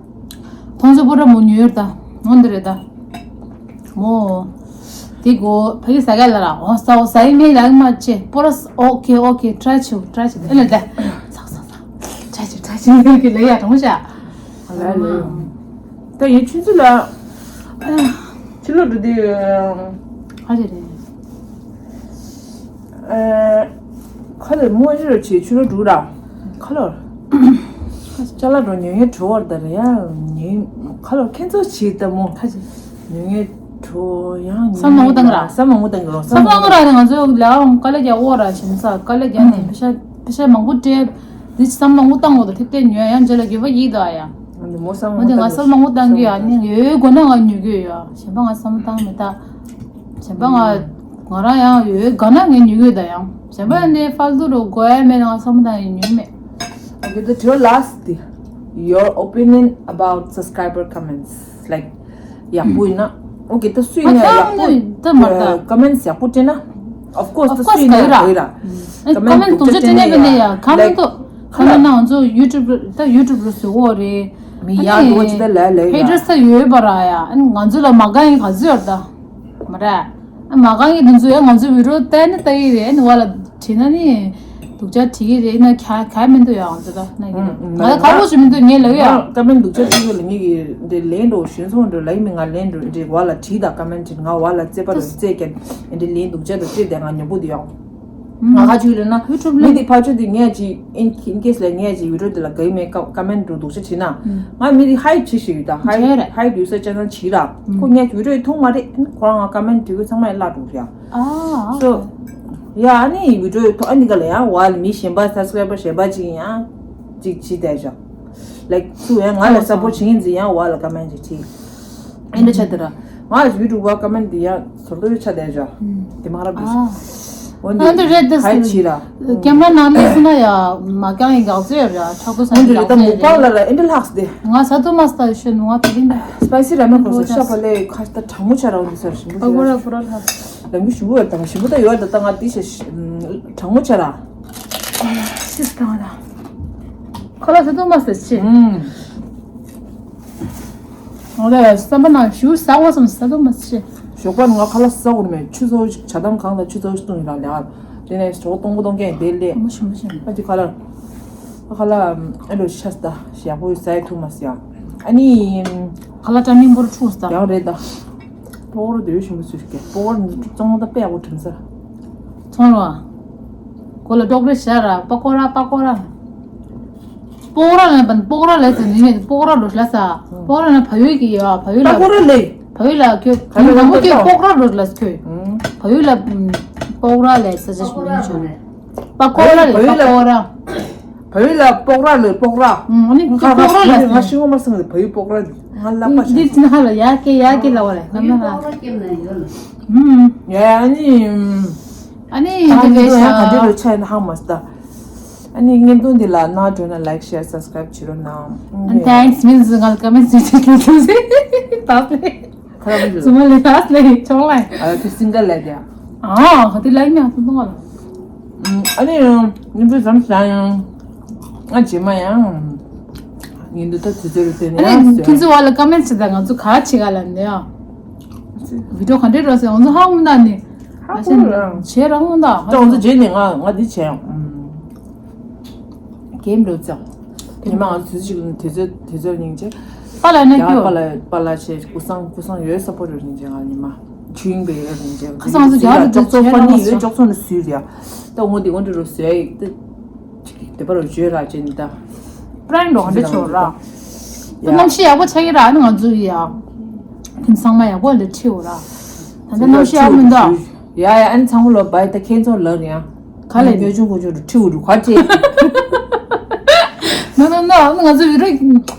ཐོང་ཙེ་པོ་ར་མོ་ཉོས་ཡོད་ད། འོ་འདི་རེད་ད། མོ། དེ་གོ་ཕ་གི་ཟ་ག་ལ་ར། འོ་ཟ་འོ་ཟ་ཡི་མེད་ལ་མ་ཆེ་པོ་ར། ཨོ་ཁེ་ཨོ་ཁེ། ཊ་རའི་བྱེད། ཊ་རའི་བྱེད། ཨེ་ལ་ད། ཟ་ཟ་ཟ། ཊ་རའི་བྱེད། ཊ་རའི་བྱེད་ལ་ཡ་གྲོང་ཤ། ལ་ལ། ད་ཡིན་ཆུ་ཚོད་ལ། ཕྱི་ལོགས་འགྲོ་དུས། ཨ་ཅེ་རེད། ཨ། ཁ་ལོར་མོ་ཨེ་རོ་བྱེད་ཆུ་ལོ་འགྲོ་ར། ཁ་ལོར། ཅ་ལག་འགྲོ་ཉོ་ཉོ་བྲོ་བར་ད་རེད་ཡ། ཉོ་ཁ་ལོར་ཁྱེད་ཚོ་བྱེད་ད་མོ། ཁ་ཅིག་ཉོ་ཉོ་བྲོ་ཡང་ཉོ་བསམ་བློ་ཉོ་བཏང་ར། བསམ་བློ་བཏང་གི་རོ། བསམ་བློ་བཏང་གི་ར། ང་ཚོ་ལ་དཀའ་ལས་རྒྱག་འོ་ར། ཞིམ་ས་དཀའ་ལས་རྒྱག་ནས་ཕི་ཤ་ཕི་ཤ་མང་པོ་སྤྲད། འདི་བསམ་བློ་མང་པོ་བཏང་འོ་ད་ཐེབས་ཐེབས་ཉོ་ཡ་ཡང་རྗེས་ལ་འགྱོད་པ་ཡིད་དོ་ཨ་ཡ། འདི་མོ་བསམ་བློ་ང་འདི་ང་བཏང་བསམ་བློ་མང་པོ་བཏང་གི་ཡ། ནི་ཡོད་དགོས་ན་ང་ཉོ་གི་ཡོད་ཡ། གཞན་པ་ང་བསམ་བློ་བཏང་མེད་ད། གཞན་པ་ང་ང་རང་ཡང་ཡོད་དགའ་ན་ངས་ཉོ་གི་ཡོད་ད་ཡང་། གཞན་པ་འདི་ཕལ་དུ་རུ་དགོས་ཡ་མེད་ན་ང་བསམ་བློ་བཏང་ཡ་ཉོ་མེད། Okay, the two last, the, your opinion about subscriber comments. Like, ཡག་པོ་ཡིན་ན། Okay, ད་སུ་ཡིན་ན་ཡག་པོ། ད་མ་ད། Comments ཡག་པོ་སྤྲད་ན། Of course, ད་སུ་ཡིན་ན་ཡག་པོ་ཡིན་ར། Comment ལྡོག་ཆ་སྤྲད་ན་ཡག་ཡིན་ཡ། Comment ལྡོག་ཁ་ན་ན་ང་ཚོ་YouTube ད་YouTube ལ་བཟོ་འོ་རེད། མི་ཡག་འདུག་ཅི་ད་ལ་ལ་ཡ། Haters ད་ཡོད་པ་ར་ཡ། ང་ཚོ་ལ་མ་དགའ་ཡིན་ག་ཚོད་ཡོད་ད། མ་རེད། ཨ་མ་གང་ཡིན་དེ་ཚོ་ཡང་ང་ཚོའི་བི་ཌིའོ་བལྟས་ན་ལྟ་ཡི་རེད། ཨ་ནི་བ་ལ་བྲིས་ན་ནི་སྡུག་ཅག་བྲིས་ཀྱི་རེད། ན་ག་ག་མི་འདུག་ཡང་ང་ཚོ་ད་ན་གི་རེད། ང་ད་ཁ་པོ་ཞིག་མི་འདུག་ངས་ལབ་ཡ། ཀ་མེན་སྡུག་ཅག་བྲིས་ཀྱི་ལ་མི་གི་འདི་ལན་འགྲོ་ཞུན་སོང་འགྲོ་ལ་ཡི་མི་ང་ལན་འགྲོ་འདི་བ་ལ་བྲིས་དང་ཀ་མེན་བྲིས་ང་བ་ལ་རྩེ་པ་ལ་རྩེ་ཀན་འདི་ལན་སྡུག་ཅག་ལ་བྲིས་དེ་ང་ཉོ་པོ་འདི་ཡང་། ང་ཁ་ཆུ་ལ་ན་མི་འདི་ཕར་ཆུ་འདི་ངས་ཅི་in case ལ་ངས་ཅི་བི་ཌིའོ་འདི་ལ་ག་ཡི་མེད་ཀ་ཀ་མེན་འགྲོ་སྡུག་ཅག་བྲིས་ན་ང་མི་འདི་ཧའི་བྲིས་ཤིག་ཡོད་ད་ཧའི་ཧའི་ཡོད་ས་ཅན་ཙང་བྲིས་ར་ཁོ་ངས་བི་ཌིའོ་མཐོང་མ་རེད། ཁོ་རང་ང་ཀ་མེན་བྲིས་གི་ཚང་མ་ཡི་བརླག་འགྲོ་ར། So ཡ་ཨ་ནི་བི་ཌིའོ་ཐོག་ཨ་ནི་ག་ལ་ཡང་བ་ལ་མི་གཞན་པ་སབ་སི་ཀ་རའི་བར་གཞན་པ་ཅིག་ཡང་ཅིག་བྱེད་བསྡད་བཞག Like སུ་ཡང་ང་ལ་སབ་པོར་བྱེད་མཁན་ཅིག་ཡང་བ་ལ་ཀ་མེན་ཅིག་བྲིས། ཨེ་འདྲ་ཆ་དེ་ར་ང་ལ་ཡུ་ཊུབ་བ་ཀ་མེན་དེ་ཡང་ཟོར་དོ་ཡོད་ཆ་བསྡད་བཞག་དེ་མ་རབ་བྲིས། འོན་ཨ་འདི་རེད་ཏེ་ཧའི་བྲིས་ར། ཀེམ་ར་ནང་སླེབས་སོང་ན་ཡ་མ་རྐྱང་ཡིན་གག་ཚོད་ཡོད་ར་ཆག་ཏུ་སང་འདི་རེད་གག་ད་ཚོད་མུག་པང་ལ་ར་ཨེ་འདྲ་ལྷག་སྟེ། ང་ས་ཏུ་མ་སྟ་ཤོད་ནུ་ང་དེ་རིང་ད། སི་པའི་སི་ར་མེན་ཁོ་སོ་ཤ་ཕ་ལེ་ཁ་ད་གྲང་མོ་ཆ་ར་འོ་འདི་སར་ཞིམ་པོ་ཞིག་པ་གོ་ར་ར་པོ་ར་ལྷག་ལམ་གི་ཞིམ་པོ་ཡོད་དང་ཞིམ་པོ་ད་ཡོད་ད་ད་ང་འདི་ཤ་གྲང་མོ་ཆ་ར། སིས་ད་ང་ད། ཁོ་ལ་ས་ཏུ་མ་སྟ་ཤེ། ཨང་། འོ་ལེ་བསམ་པ་ནང་ཞུ་ས་བ་སམ་ས་ཏུ་མ་སྟ་ཤེ། ཞོགས་པ་ང་ཁ་ལག་ཟ་དགོས་མེད་ཆུ་ཚོད་ཆ་དམ་གང་དང་ཆུ་ཚོད་བཏུང་ཡིན་ར་ལེ་ཨ། དེ་ནས་ཞོགས་སྟོང་པོ་སྟོང་ཀྱང་དེ་ལས། མ་ཤེས་མ་ཤེས། ཨ་ཅི་ཁ་ལག་ཨ་ཁ་ལག་ཨ་ལོ་ཤ་སྟ་ཞག་པོ་ཟ་ཡི་ཐུ་མ་སི་ཡ། ཨ་ནི། ཁ་ལག་ཏྲ་མིང་པོ་རུ་ཁྲུ་སྟ། ཡང་རེད་ད། པོ་ར་དེ་ཞིམ་པོ་ཚུལ་སྐྱེ་པོ་ར་ནི་གཙང་མ་ད་པེ་ཡག་པོ་དྲན་ས། ཚོང་ར། གོ་ལ་ཏོག་རེ་ཤ་ར་པ་ཀོ་ར་པ་ཀོ་ར། པོག་ར་ལ་པན་པོག་ར་ལ་ཟེར་ནི་ནི་པོག་ར་ལོ་ལ་ས། པོག་ར་ན་བ་ཡོད་ཀྱི་ཡོད་བ་ཡོད་ལ། པོག་ར་ལེ། བ་ཡོད་ལ་ཁྱོད་ག་ལ་དང་པོ་ཁྱོད་པོག་ར་ལོ་ལ་ཁྱོད། བ་ཡོད་ལ་པོག་ར་ལ་ས་ཆ་ཞུ་ནི་ཆུ། པ་ཀོ་ར་ལེ་པ་ཀོ་ར། བ་ཡོད་ལ་པོག་ར་ལེ་པོག་ར། ཨ་ནི་ཁྱོད་པོག་ར་ལ་ང་ཤི་ངོ་མ་སང་ལ་བ་ཡོད་པོག་ར་ལེ་ང་ལ་པ་ཤ། འདི་ཅི་ན་ཧ་ལ་ཡ་ཀེ་ཡ་ཀེ་ལ་བ་ལེ་ང་ན་ཧ། ཡ་ཨ་ནི། ཨ་ནི་ད་འདི་ལས་ཡང་ག་འདྲ་ཤ། རུ་ཆ་ཡིན་ཧ་མ་སྟ། ཨ་ནི་བརྙན་ཐུང་འདི་ལ་སྣང་བ་འགྲོ་ན་like share subscribe བྱེད་རོགས་གནང་། And thanks means ང་ལ་ཀ་མེན་སི་ཊི་ཁྱེད་ཚོས་ད་ལེ། ཁ་ར་མི་ཚུ་མ་ལེ་ད་ལེ་ཆོག་ལེ། ཨ་དེ་སིང་གལ་ལེ་དེ། ཨ་ཁ་དེ་ལེགས་ཉག་ཏུ་གཏོང་བ་ལ། ཨ་ནི་ཉིན་པོ་ཟམ་ཟ་ཡང་ང་རྗེས་མ་ཡང་ཉིན་དུ་ད་དུས་ཚོད་རུ་བལྟས་ནས་ཨ་ནི་ཡང་ཁྱེད་ཚོ་བ་ལ་ཀ་མེན་སི་ཊི་ད་ང་ཚོ་ག་བྱེད་ག་ལ་ནས་ཨ། བི་ཌིའོ་ག་འདྲས་རོ་ཟེར་ང་ཚོ་ཧ་གོ་མི་ད་ནི། ཧ་གོ་ར། བྱེད་རང་མོ་ད། ད་ང་ཚོ་རྗེས་ནས་ང་ང་འདི་བྱས་ཡང་། གེམ་འགྲོ་ཙང་། ཉི་མ་ང་ཚོ་དུས་ཚོད་ཅིག་ལ་དུས་ཚོད་དུས་ཚོད་སྙིང་རྗེ། པཱ་ལགས་ནས་རྒྱ་གར་པཱ་ལགས་པཱ་ལགས་བྱས་སྐུ་གསང་སྐུ་གསང་ཡོད་ས་པོ་རེད། རིན་ཆེན་ང་ཉི་མ་ཆུ་ཡིན་པའི་ཡོད་རིན་ཆེན། ཁ་སང་ཚོ་རྒྱ་གར་དུ་ཅོག་ཚོགས་ཕ་ནི་ཡོད་ཅོག་ཚོགས་ནས་སུས་རེད་ཡ། ད་འོ་དེ་འོ་འདྲ་རུ་བཟོས་ཡིག་ད། དེ་པར་བརྗོད་ར་ཅན་ད། པྲེང་རོགས་འདྲ་ཆོག་ར། ད་གནམ་གཤིས་ཡག་པོ་ཆགས་ཀྱི་ར་ནི་ང་ཚོ་ཡ། ཁྱིམ་ཚང་མ་ཡག་པོ་འདྲ་ཁྲིད་འོ་ར། ད་ལྟ་གནམ་གཤིས་ཡག་པོ་མི་འདུག་ཡ་ཡ་ཨན་ཚང་མ་ལོ་བའི་ད་ཁྱེད་ཚོ་ལབ་ཡ། ག་ལ་ཉོ་ཆུང་གོ་ཆུང་རུ་ཁྲིད་འོ་རུ་ག་ཅེ། ནོ་ནོ་ནོ་ང་ཚོ་ཡུ་རོ་ས་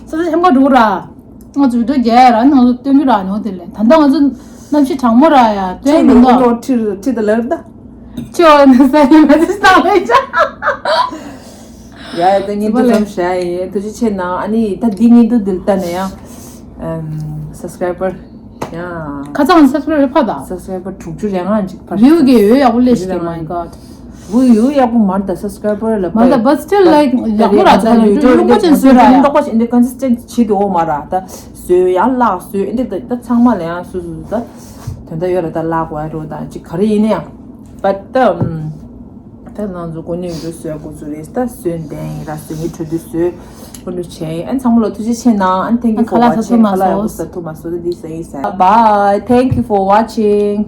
ཆ་ཆེན་པོ་འགྲོ་ར། ང་ཚོ་བི་ཌིའོ་རྒྱག་ཡ་ར་ནི་ང་ཚོ་སྟོན་གི་ར་ནི་འོ་དེ་ལས་ད་ལྟ་ང་ཚོ་གནམ་གཤིས་གྲང་མོ་ར་ཡ་སྟོན་གི་འདུག་ཁྲིད་ཁྲིད་དུ་ལར་ད། ཁྱོད་ནི་ས་ཡི་མ་ཚི་སྟངས་ལས་ཅ། ཡ་ཡ་ད་ཉིན་དུ་ཙམ་བྱ་ཡིན་ཐུགས་རྗེ་ཆེ་གནང་ཨ་ནི་ད་འདི་ཉིན་དུ་འདིར་ལྟ་ནས་ཡང་སབ་སི་ཁི་རའི་བར་ཡང་ཁ་ཚང་སབ་སི་ཁི་རའི་བར་ཕ་ད། སབ་སི་ཁི་རའི་བར་དྲུག་ཅུ་རེ་ལྔ་ཅིག་ཕར་བིའུ་གི་ཡོད་ཡག་པོ་ལས་ཤི་གི་མའི་གོད། བུ་ཡུ་ཡག་པོ་མར་ད་སབ་སི་ཁི་རའི་བར་ལ་མར་ད་but still like ཡག་པོ་ར་ད་ཡུ་ཊུབ་ལུག་པ་ཅན་བཟོས་ར་ཡ། ཏོག་པ་ཞིག་འདི་ཀོན་སི་སི་ཊེན་ཊི་བྱེད་དུ་འོ་མ་ར་ད་བཟོས་ཡང་བརླག་བཟོས་འདི་ད་ད་ཚང་མ་ལ་ཡང་སུ་སུ་ད་དོན་དག་ཡོད་ར་ད་བརླག་གོ་ཨ་རོ་ད་ཅིག་ག་རེ་ཡིན་ན་ཡང་but ད་ད་ང་ཚོ་ཀོ་ནི་ཡུ་ཊུབ་བཟོས་གོ་ཚུལ་རེད་ད་བཟོས་འདན་ར་བཟོས་ངའི་གྲོས་བསྡུར་བཟོས་ཀོ་ནི་བྱས་ཨན་ཚང་མ་ལ་ཐུགས་རྗེ་ཆེ་གནང་ཨན་ཐེང་ཀི་ཧྥོར་ཝ་ཆིང་ཁ་ལག་ཡག་པོ་ཟ་ཐུབ་མ་སོང་ད་འདི་ཟ་ཡིན་ཟ། Bye, thank you for watching.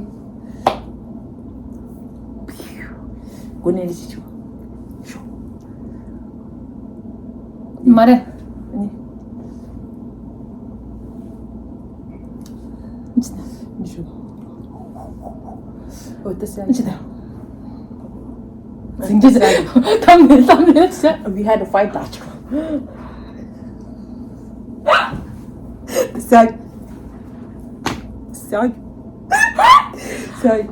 Good night. མ་རེད། འོ་ད་སེམས་ཅི་ད། ཟིང་ཆ་ད། ཐམ་ནས་ཐམ་ནས་ཟ། We had to fight that. ཟ། ཟ། ཟ།